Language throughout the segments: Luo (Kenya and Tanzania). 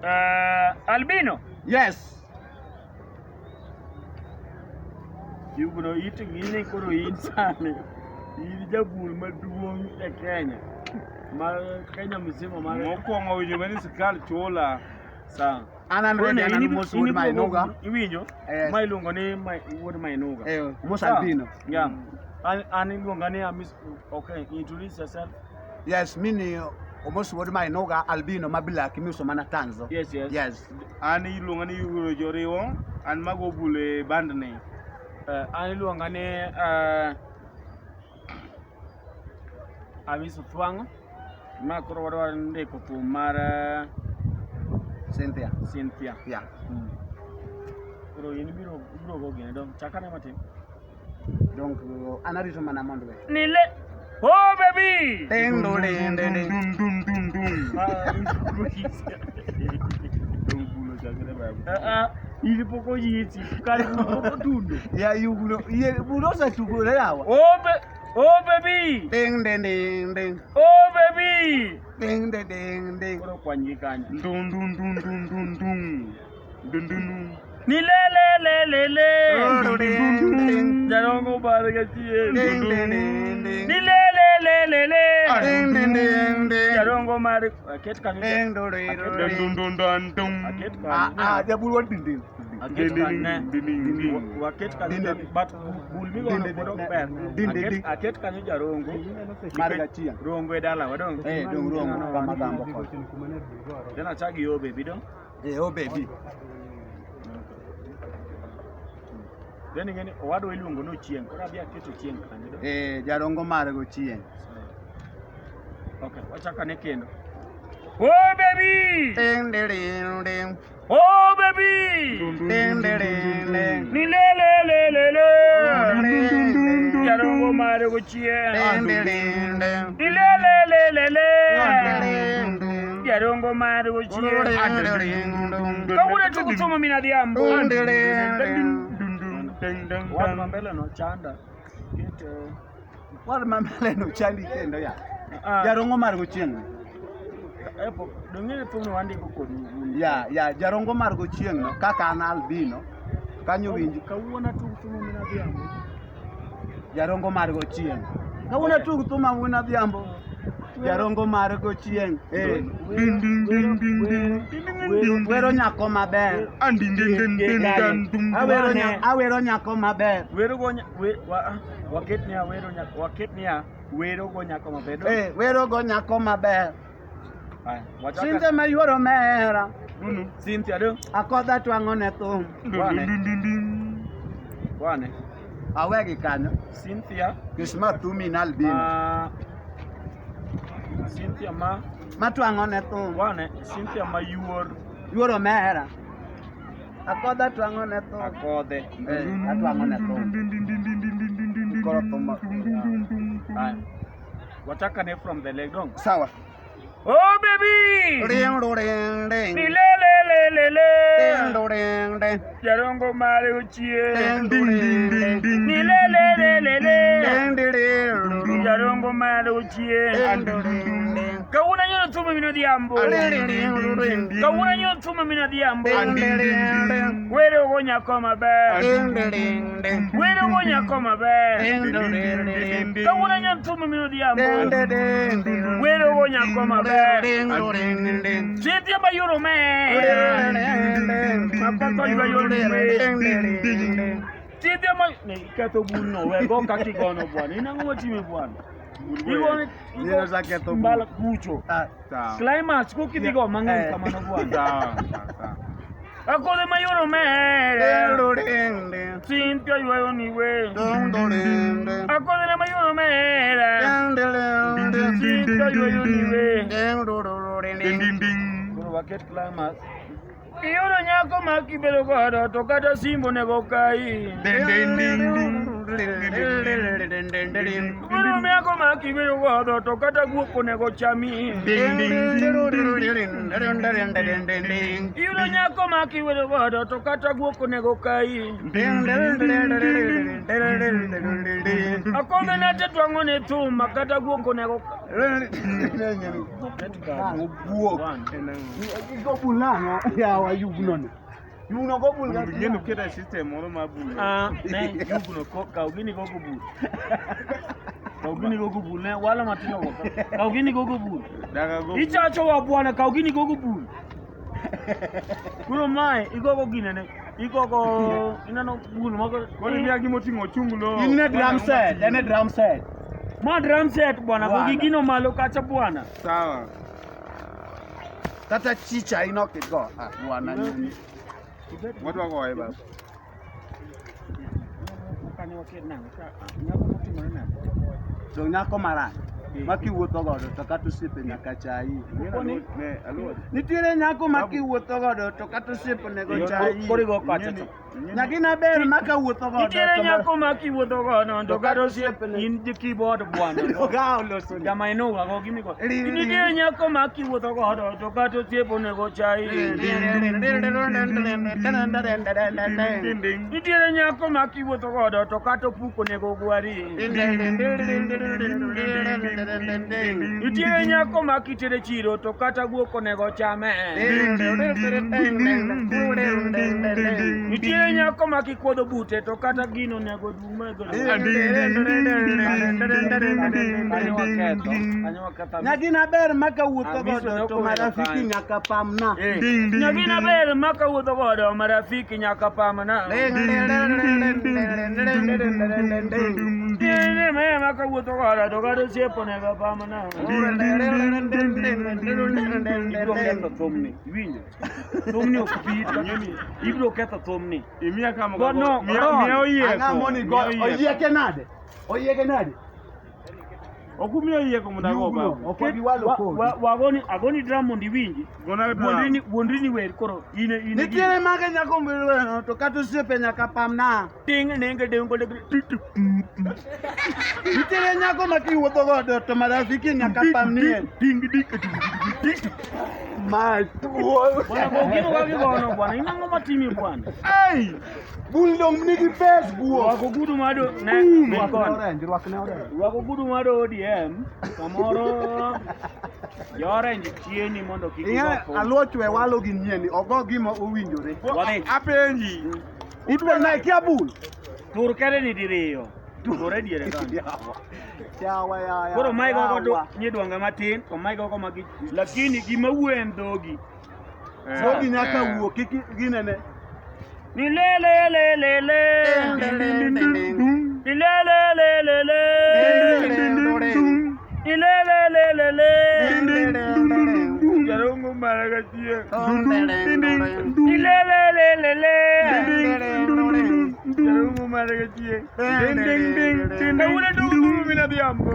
Albino. Yes. Yugno it ng'ini koro in sani. In jabul maduong' e Kenya. Mar Kenya mzima mar Mokwongo owinjo bed ni sirkal chula. Sawa. An an ready, an an Mos wuod Mainuga. Iwinjo? Yes. Ma iluongo ni wuod Mainuga. Eh, Mos Sawa? Albino. Yeah. An iluonga ni Amis. Okay, introduce yourself. Yes, mimi Omos wuod Mainuga Albino ma Black miuso mana Tanzo. Yes. Yes. An iluonga ni Yugno Joriwo, an mago bul e bandni. An iluonga ni Amis Othwang'o. Ma koro wadwa ndiko thum mar Cynthia. Cynthia. Yeah. Koro in ibiro go gini dong. Chakane matin. Donc an arito mana mondo we. Nile. Oh baby. Ding dong ding ding ding. Dum dum dum dum. Ah, Dong bulo chakre baba. ah, in pok oyichi kare pok otundo. Ya yugno ye bulo osechugore yawa. Oh baby. Ding ding ding ding. Oh baby. Ding ding ding ding. Koro kwanygi kanyo. Dum dum dum dum dum dum. Dum dum dum. Ni le le le le le. Ding ding. Jarongo bar ga chien. Ding ding ding ding. Ni le le le le le. Ding ding ding ding. Jarongo mar aket kanyo. Ding dong ding Dum ding. dum dum dum dum. Aket Ah kanyo. ah jabul wan ding ding. Aket Ding kanyo. ding ding ding. Waket kanyo Ding, ding. but bul migono Ding, ding, pod ok ding. ber. Ding, ding, ding. Aket kanyo jarongo. Mar gachieng. Rongo e dala wadong. Eh dong rongo kama gambo kod. Then achak gi oh baby dong. Eh oh baby. Then ing'eni owadwa iluongo ni Ochieng. Koro adhi aketo Ochieng kanyo dong. Eh jarongo mar gochieng. Okay, wachak ane kendo. Oh baby! Ding ding ding ding. Oh baby! Ding ding ding ding. Ni le le le le le. Ding ding ding. Jarongo mar gochieng. Ding ding ding ding. Ni le le le le le. Ding ding. Jarongo mar gochieng. Ding ding ding. Kawuono tugo somo min adhiambo. Ding ding ding. Dum dum ding ding. Wach ma mbele no chanda. Ket War ma mbele no chandi kendo ya. ah, Jarongo mar gochieng. epo dong'e thumno wandiko kod un. Ya ya jarongo mar gochieng no kaka an albino. Kanyo winji Kawuono atug thumo min adhiambo. jarongo mar gochieng. Kawuono atug thum awuono adhiambo. Jarongo mar gochieng. Eh. Ding ding ding ding ding. Ding ding. Wero nyako maber. And ding ding ding ding ding dum. Awero awero nyako maber. Wero go we, wa, waket niya wero nyako waket niya wero go nyako maber. dong? Eh, wero go nyako maber. Aya, wachak Cynthia ma yuoro mera. Dum Cynthia dong. Akodha twang'o ne thum. dum dum dum dum. Wane. Awegi kanyo. Cynthia Kisma thumi in albino. ma Cynthia ma Matwang'o ne thum. wane Cynthia ma yuor Yuoro mera. Akodha twang'o ne thum. akodhe. Eh, atwang'o ne thum. Koro thum. Aya. Wachak ane from the leg dong. Sawa. Oh baby! Ring ring ring. Ni le le le le le. Ding ding ding. Jarongo mare ochie. Ding ding ding ding. Ni le le le le le. Ding ding ding. Jarongo mare ochie. Ding ding ding. Kawuono anyuolo thumo min odhiambo. Ding ding ding. Kawuono anyuolo thumo min odhiambo. Ding ding ding. Wero go nyako maber. Ding ding ding. Wero go nyako maber. Ding ding ding. Kawuono anyuolo thumo min odhiambo. Ding ding ding. Wero go nyako maber. Ding ding ding. Cynthia mayuro me. Mapako ywayo ni we. Cynthia ma ne iketho bulno we go kaka igono bwana. In ang'o matime bwana? Igone Neno oseketho bul. mbala kucho. Ah, Sawa. Climax kok idhi go mang'eny Eh. kamano bwana. Sawa. Sawa. Akodhe mayoro mere. Ding ding ding. Cynthia ywayo ni we. Ding ding ding. Akodhe ne mayoro mere. Ding ding ding. Cynthia ywayo ni we. Ding ding Ding ding. ding ding. Koro waket climax. Iyudo nyako ma kibedo godo to kata simbo nego kai. Ding ding ding ding. Iyudo nyako ma kibedo godo to kata guok onego chami. Ding ding ding ding. Iyudo nyako ma kibedo godo to kata guok onego kai. Akodhe nate twang'o ne thum ma kata guok onego Guok. Igo bul nang'o? Yawa yugno ni. Yugno go bul Bul ng'eno keta system moro mar bul. Ah, ne yugno ko kaw gini gogo bul. Kaw gini gogo bul ne wala matino go. Kaw gini gogo bul. Daga go. Ichacho wa bwana kaw gini gogo bul. Koro mae igogo gine ne. Igogo ineno bul moko. Koro imiya gimoting'o ochunglo. In e drum set, en e drum set. Ma drum set bwana, Bwana. go gi gino malo kacha bwana. Sawa. Kata chicha in ok igo. Ah, bwana nyoni. Wadwa goye baba. Kanyo waket nang'o? Ka nyako motimore nang'o? Dong nyako marach. Ma kiwuotho godo to kata osiepe nyaka chayi. Ne, aluor. Nitiere nyako ma kiwuotho godo to kata osiepe onego chayi. Koro igo kacha to. Nyakina ber ma kawuotho godo. Nitiere to nyako ma kiwuotho godo to kata osiep in gi keyboard bwana. Oga oloso ni. Jama inuga go gimigo. Ri, ri, ri. Nitiere nyako ma kiwuotho godo to kata osiep onego chayi. Ding ding. Nitiere nyako ma kiwuotho godo to kata opuk onego gwari. Nitiere nyako ma kitere chiro to kata guok onego chame. Nitiere nyako ma kikuodho bute to kata gino onego dume go. Kanyo waketho, kanyo waketho. Nyakina ber ma kawuotho Amiso godo to ne marafiki kanyo. nyaka pamna. Nyakina ber ma kawuotho godo marafiki nyaka pamna. Nitiere me ma kawuotho godo to kata osiep onego pamna. Ibiro ketho thumni, iwinjo? Thumni ok bi, ibiro ketho thumni. Imiya kama Go no, miya Ron. miya oyieko. Ang'o moni go Miya oyieko. oyieke nade? Oyieke nade? Ok umiya oyieko mondo ago Yugno, baba. ok wagiwalo kodi. Agoni drum mondo iwinji. Gona drum. Wuondri ni wer koro in in Nitiere mage nyako mbirweno to kata osiepe nyaka pamna. ting nenge dengo de Nitiere nyako ma kiwuotho godo to marafiki nyaka pamnie. ding ding ding. Ma tuo. Bwana go gino ga gigono bwana inang'o matimi bwana. Ai! Bul dong nigi pes guok. Rwako gudu mado ne bed Rwakne koni. orange, rwakne orange. Rwako gudu mar ODM samoro jo orange chieni mondo kik Ing'e igo thum. aluoch we walo gi nyieni, ogo gima owinjore. Wadhi. Apenji. Itwe na ikia bul. Tur kere ni diriyo. Ture diere kanyo. Yawa. Yawa yawa. Koro mae gogo to yawa. nyidwanga matin to mae gogo magi lakini gima wuoyo en dhogi. Dhogi nyaka wuo kik ginene. Ni le le le le le. Ni le le le le le. Ni le le le le le. Jarongo mara gachie. Ni le le le le le. Jarongo mara gachie. Ding ding ding ding. Kawuono dugu dugu mina dhiambo.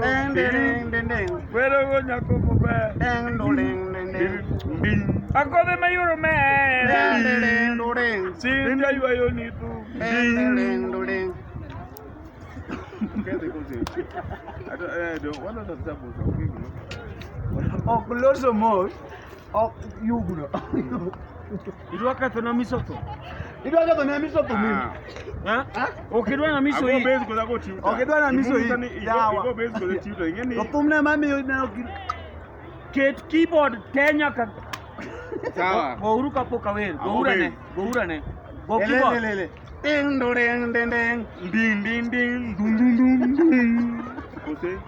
Wero go nyako maber. Ding. Akodhe mayoro mer. Sinja ywayo ni thum. Kethe kose. Ato do waloso sabusa okigno. Ok loso mos, ok yugno. Idwa ketho na miso tho. Idwa ketho ne miso thum in. Ha? Ok idwa na miso Ago i. base kosa go tuta. Ok idwa na miso Imusa i. ni igo Yawa. igo base kosa tuta ing'e ni To thumne mamiyo ineno Ket keyboard te nyaka sawa. gouru kapok awer. Ago Gouru ane. base. Gouru ane. Go Ele, keyboard. ele, ele. Ding, do, ding, ding, ding. Ding ding ding dum dum dum dum. Kose.